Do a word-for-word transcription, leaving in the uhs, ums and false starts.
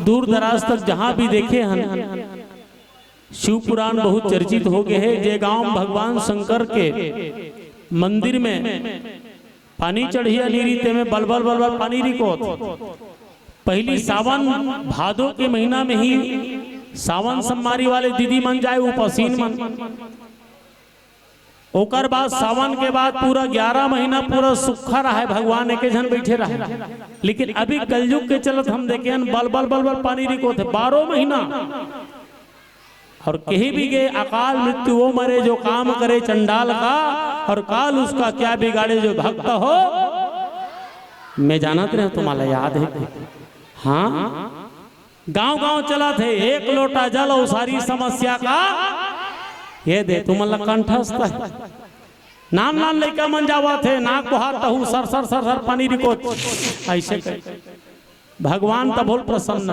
दूर दराज तक जहां भी देखे हन, शिव पुराण बहुत चर्चित हो गए हे। जे गांव में भगवान शंकर के मंदिर में पानी चढ़िया नी रही, तेमे बलबल बलबल पानी रिकोत। पहली सावन भादो के महीना में ही सावन सम्मारी वाले दीदी मन जाए, उपासीन मन। ओकर बाद सावन के बाद पूरा ग्यारह महीना पूरा सूखा रहे, भगवान एके झन बैठे रहे। लेकिन अभी कलयुग के चलत हम देखे हन, बलबल बलबल पानी रिकोत हे बारह महीना। और कहीं भी गए, अकाल मृत्यु वो मरे जो काम करे चंडाल का, और काल उसका क्या बिगाड़े जो भक्त हो। मैं जानत रहे, तुम्हारा याद है? हाँ, गांव गांव चलत हे, एक लोटा जल और सारी समस्या का। ये दे तुमन ला कंठस्थ हे। नान नान लइका मन जावत हे, नाक कोहात तहू सर सर सर सर पानी रिकोत। ऐसे कर भगवान तभो ले प्रसन्न